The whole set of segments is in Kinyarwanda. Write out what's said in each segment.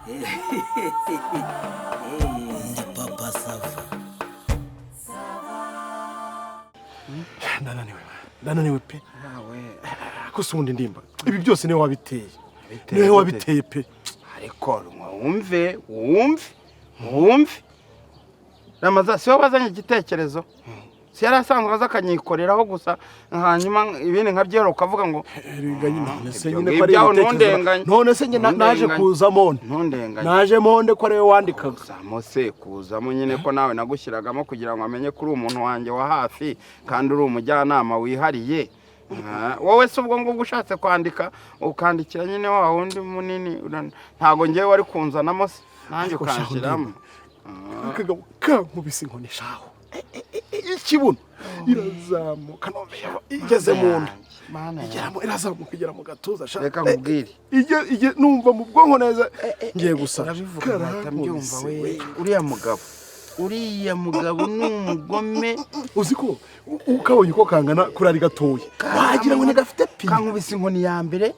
Ndi Papa Sava. Ndananiwe, ndananiwe pe. Ko se ubundi ndimba, ibi byose niwe wabiteye, niwe wabiteye pe. Ariko wumve, wumve, wumve, Ramaza, si wowe wazanye igitekerezo? Si yari asanzwe aza akanyikoreraho gusa, hanyuma ibindi nkabyera ukavuga ngo Erega nyine, none se Ibyo nyine ko ari ngibyo ibitekerezo? Ntundenganye. None se njye naje Ntundenganye. kuza monde? Ntundenganye. Naje monde ko ariwe wandikaga? Kuzamo se, kuzamo nyine, ko nawe nagushyiragamo kugira ngo amenye ko uri umuntu wanjye wa hafi kandi uri umujyanama wihariye. Ah, wowe se ubwo ngubwo ushatse kwandika ukandikira nyine wa wundi munini, ntabwo ngewe wari kunzanamo se nanjye Ariko shahu, ukanshyiramo? Akagabo kankubise inkoni shaho, ikibuno irazamuka, none igeze mu nda. Mana yanjye. Igeramo, irazamuka igera mu gatuza sha. Reka nkubwire. Ijye numva mu bwonko neza ngiye gusa. Urabivuga nkahita mbyumva. Karankubise. We, uriya mugabo, uriya mugabo ni umugome. Uzi ko ukabonye uko kangana kuri ari gatoya, wagira ngo ntigafite pine. Kankubise inkoni ya mbere,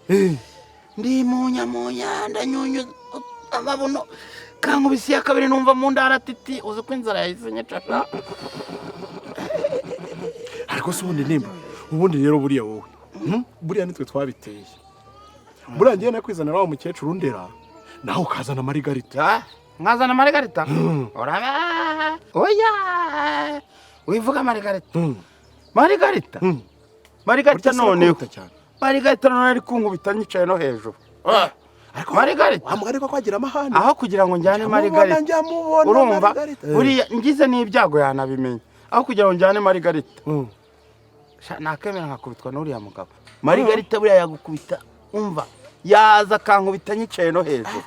ndi munyamunya, ndanyunyuza amabuno. Kankubise iya kabiri, numva mu nda haratiti. Uzi ko inzara yahise nyica? Ariko se ubundi nimba, ubundi rero buriya wowe, Buriya nitwe twabiteye. Buriya ngiye nakwizanira wa mukecuru ndera, nawe ukazana Marigarita. Ah, nkazana Marigarita? Uraba oya, wivuga Marigarita. Marigarita, Marigarita. Burya se Noneho arakubita cyane. Marigarita noneho ari kunkubita nyicaye no hejuru. Ah, Marigarita. Wa mugari ko kwagira amahane. Aho kugira ngo njyane Njya mubona, Marigarita, njya mubona urumva, Marigarita. buriya ngize n'ibyago yanabimenya. Aho kugira ngo njyane Marigarita, sha, nakemera nkakubitwa n'uriya mugabo. Marigarita buriya yagukubita, umva, yaza akankubita nyicaye no hejuru.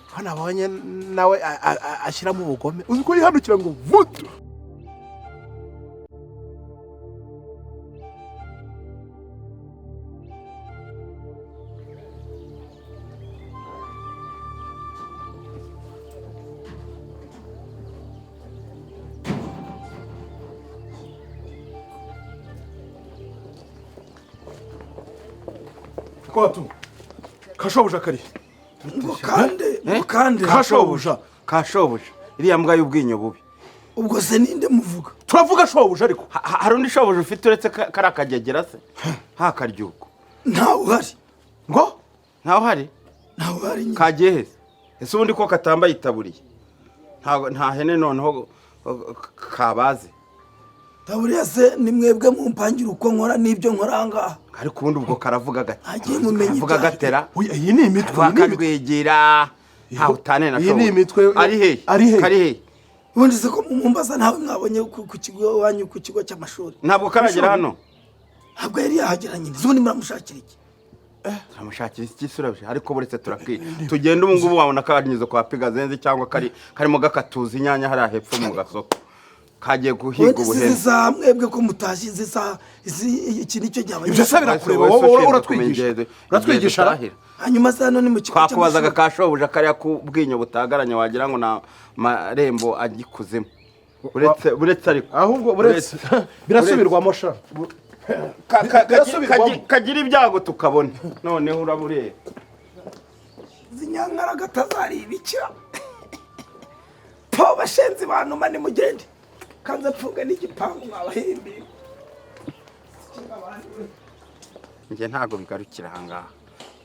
Ko nabonye nawe ashyiramo ubugome, uzi ko yihanukira ngo vudu. Kwatu kashobuja kari. Ngo kande, ngo kande? Kashobuja. Kashobuja, iriya mbwa y'ubwinyo bubi. Ubwo se ninde muvuga? Turavuga shobuja ariko. Hari undi shobuja ufite uretse kariya kagegera se hakaryuko? Ntawe uhari. Ngo? Ntawe uhari? Ntawe uhari nyine. Kagiye hese ese ubundi ko katambaye itaburiya? Nta hene noneho kabaze. Taburiya se ni mwebwe mumpangira uko nkora n'ibyo nkora aha ngaha? Ariko ubundi ubwo karavuga gate? Ntagiye mumenya Karavuga ibyaha. gatera. Oya, iyi ni imitwe, iyi ni imitwe. Bakajwegera, ntawe utane na Iyi ni shobuja. imitwe. Ari hehe? Ari hehe? Kari hehe? Ubundi se ko mumumbaza, ntawe mwabonye ku kigo iwanyu, ku kigo cy'amashuri? Ntabwo karagera hano. Ntabwo yari yahagera nyine. Ubundi muramushakira iki? Turamushakira iki surabije? Ariko buretse turakwiye tugenda ubu ngubu, wabona kanyuze kwa Pigazenzi cyangwa kari karimo gakatuza inyanya hariya hepfo mu gasoko, kagiye guhiga Ubundi ubuhene. izi saha mwebwe ko mutashye izi saha, iki nicyo gihe Ibyo abanyeshuri se birakureba? Wese Wowe ushinzwe uratwigisha? kumenya igihe Uratwigisha ra? dutahira. Hanyuma se hano ni mu kigo Twakubazaga cy'amashuri? ka shobuja kariya k'ubwinyo butagaranye, wagira ngo ni amarembo agikuzemo. Buretse ariko. Ahubwo buretse, birasubirwamo sha. Birasubirwamo. Kagira ibyago tukabona noneho urabureba. Izi nyankaragata zaribikira po, bashenzi bantuma. Nimugende, kanze mfunge n'igipangu mwabahimbiye. Njye ntabwo bigarukira ahangaha,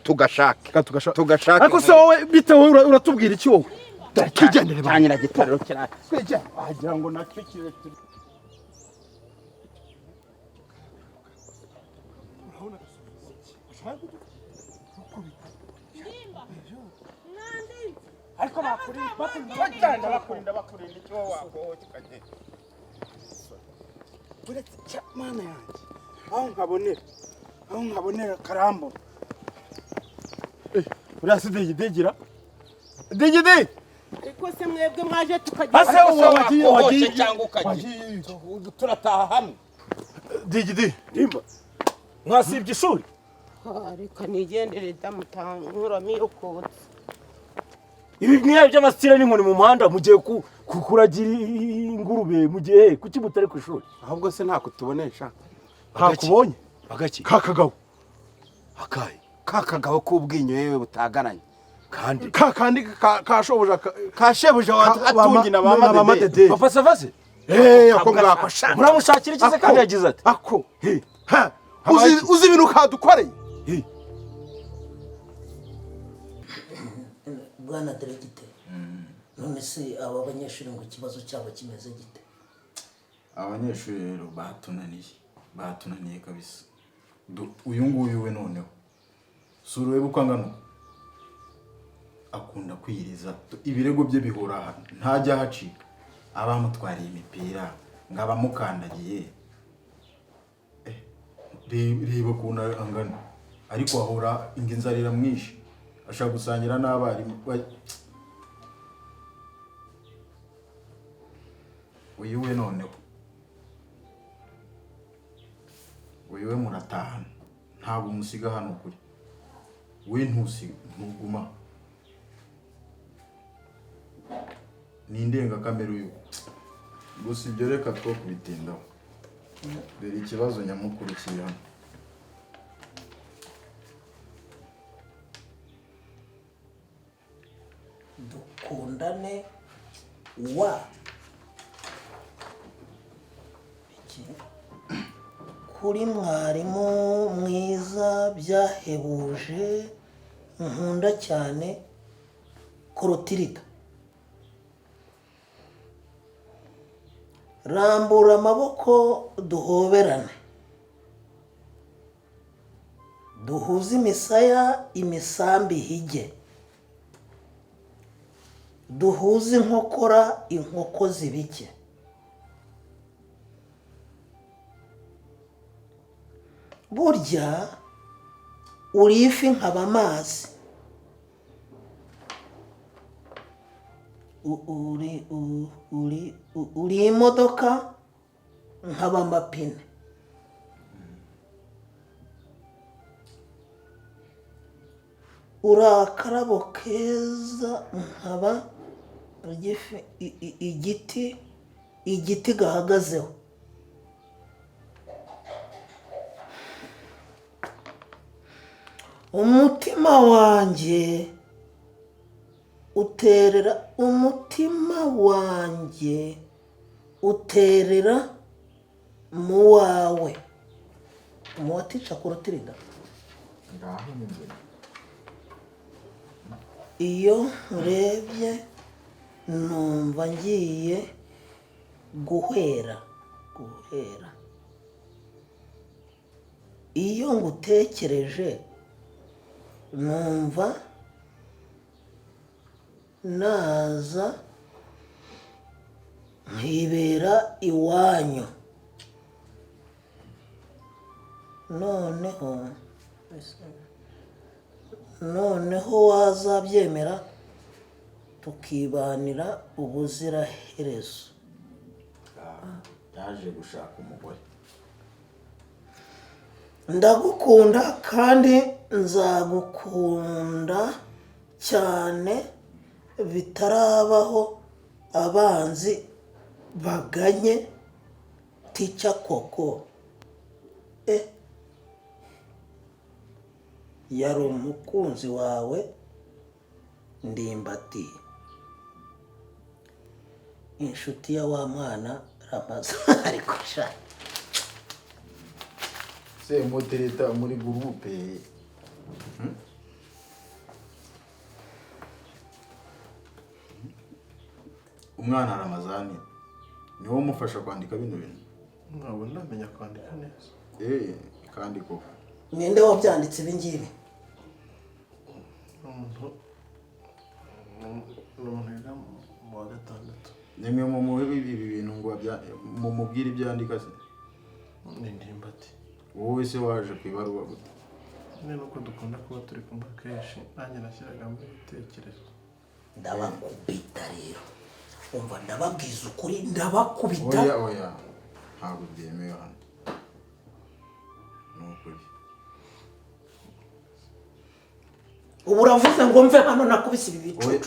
tugashake. Tugashaka. Tugashake. Ariko se wowe bite? Wowe uratubwira iki wowe? Twigendere ba. Cya nyiragitariro kira wagira ngo nacyo kirekire. Ariko bakurinda, bagenda bakurinda, bakurinda icyo wowe wakohoye ukagenda. Uretse cya mana yanjye, aho nkabonera karambona uriya si digidigira digidi. Ariko se mwebwe mwaje tukajya? Ase wowe wagiye, wagiye cyangwa ukagiye, turataha hamwe. Digidi. Ndimba, mwasibye ishuri? Reka nigendere, damutankuramo iyo kotsa. Ibi mwihaye by'amasitire n'inkoni mu muhanda, mugiye kuragira ingurube, mugiye he? Kuki mutari ku ishuri? Ahubwo se ntako tubonesha? Ntakubonye. Agaki? Ka kagabo. Akaye? Ka kagabo k'ubwinyo yewe butagaranye. Kandi Ka kandi ka shobuja Ka shebuja wa atungi na ba Madederi. Papa Sava se? Eh, ako ngako sha. Muramushakira iki se kandi yagize ati? Ako. Ha. Habaye Uzi iki? uzi ibintu kadukoreye. Bwana diregiteri, none se aba banyeshuri ngo ikibazo cyabo kimeze gite? Abanyeshuri rero batunaniye, batunaniye kabisa. Uyu nguyu we noneho si urebe uko angana uko. Akunda kwiriza, ibirego bye bihora aha, ntajya ahacika. Abamutwariye imipira ngo abamukandagiye. Reba ukuntu angana, ariko ahora inzara iramwishe, ashaka gusangira n'abarimu. Uyu we noneho, uyu we muratahana, ntabwo umusiga hano kuri we, ntusiga, ntuguma, ni indengakamere uyu. Gusa ibyo reka two kubitindaho, dore ikibazo nyamukuru kiri hano. Dukundane wa iki kuri mwarimu mwiza byahebuje nkunda cyane Korotirida, rambura amaboko duhoberane, duhuze imisaya imisambi ihige, duhuze inkokora inkoko zibike, burya uri ifi nkaba amazi, uri imodoka nkaba amapine, uri akarabo keza nkaba igiti gahagazeho. Umutima wanjye uterera, umutima wanjye uterera mu wawe. Mu wa tica Korotirida. Iyo nkurebye numva ngiye guhera, guhera. Iyo ngutekereje numva naza nkibera iwanyu. Noneho wazabyemera tukibanira ubuziraherezo. Yaje gushaka umugore. Ndagukunda kandi nzagukunda cyane bitarabaho, abanzi baganye tica koko. Yari umukunzi wawe Ndimbati, inshuti ya wa mwana Ramaza. Ariko sha Se mutereta muri gurupe. Umwana Ramazani niwo umufasha kwandika bino bintu. Ntabwo ndamenya kwandika neza. Kandi koko ninde wabyanditse ibi ngibi? Umuntu wiga mu wa gatandatu. Nimwe mu muhe ibi bintu ngo mumubwire ibyo yandika se? Ni Ndimbati. Wowe se waje ku ibaruwa gute? Nyine nuko dukunda kuba turi kumwe kenshi, nanjye nashyiragamo ibitekerezo. Ndabakubita rero, umva ndababwiza ukuri, ndabakubita. Oya oya, ntabwo byemewe hano, ni ukuri. Ubu uravuze ngo mve hano nakubise ibi bicucu. Oya,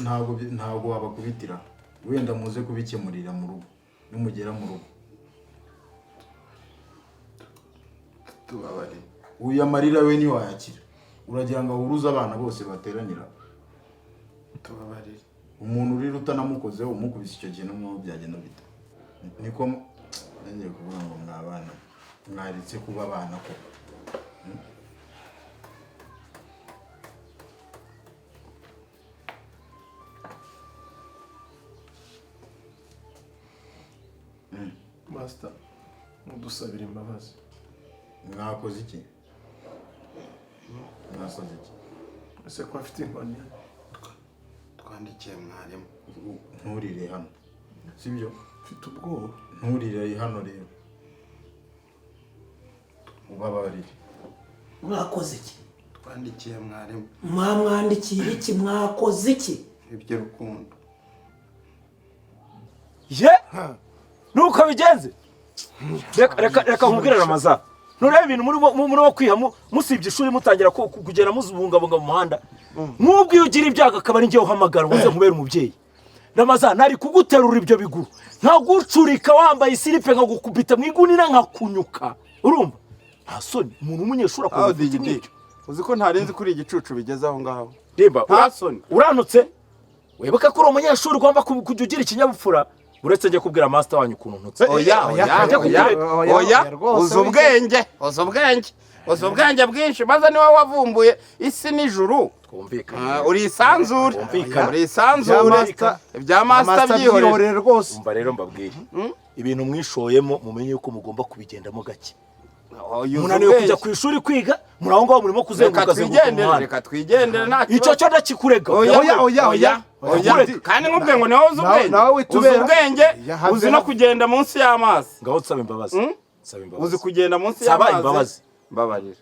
ntabwo wabakubitira, wenda muze kubikemurira mu rugo nimugera mu rugo. Tubabare. Uyu amarira we ntiwayakira, uragira ngo ahuruze abana bose bateranira. Tubabarire. Umuntu urira utanamukozeho, umukubise icyo kintu, mwo byagenda bite? Niko ngiye kuvuga ngo mwabana mwaretse kuba abana koko. Master, mudusabira imbabazi. Mwakoze iki? Mwakoze iki? Ese ko afite inkoni? Twandikiye mwarimu. Nturire hano, sibyo? Mfite ubwoba. Nturire hano rero, ubabarire. Mwakoze iki? Twandikiye mwarimu. Mwamwandikiye iki? Mwakoze iki? Iby'urukundo. Ye, nuko bigenze. Reka, reka, reka nkubwire Ramaza, nturebe ibintu murimo kwiha, musibye ishuri, mutangira kugenda muzibungabunga mu muhanda. Nk'ubwo iyo ugira ibyago akaba ari njyewe uhamagara ngo nze nkubere umubyeyi, Ramaza, nari kuguterura ibyo biguru nkagucurika wambaye isiripe, nkagukubita mu igunira, nkakunyuka. Urumva nta soni umuntu w'umunyeshuri akora Aho ibintu digidi nk'ibyo? Uzi ko ntarenze kuri igicucu bigeze aho ngaho? Rimba. Nta soni. Uranutse, wibuke ko uri umunyeshuri, ugomba kujya ugira ikinyabupfura. Uretse njye kubwira master wanyu ukuntu ntutse. Oya, oya. Ajya Oya. kukwereka. Oya, uzi ubwenge, uzi ubwenge, uzi ubwenge bwinshi, maze niwe wavumbuye isi n'ijuru. Twumvikane. Ah, uri isanzure. Twumvikane. Uri isanzure. Ibya master byihorere. Rwose. Umva rero mbabwire, ibintu mwishoyemo mumenye yuko mugomba kubigendamo gake. Oya, uzi Munaniwe kujya ubwenge. ku ishuri kwiga, muri aho ngaho murimo Reka kuzenguruka zenguruka twigendere. umuhanda. Reka twigendere, nta Icyo kibazo. cyo ndakikurega. Oya. Oya, oya, Oya. oya. Oya, kandi nkubwiye ngo niwowe uzi ubwenge. Nawe Uzi witubera. ubwenge. Ya, have Uzi no kugenda munsi y'amazi. Ngaho nsaba imbabazi, nsaba imbabazi. Uzi kugenda munsi Nsaba y'amazi. imbabazi. Mbabarira.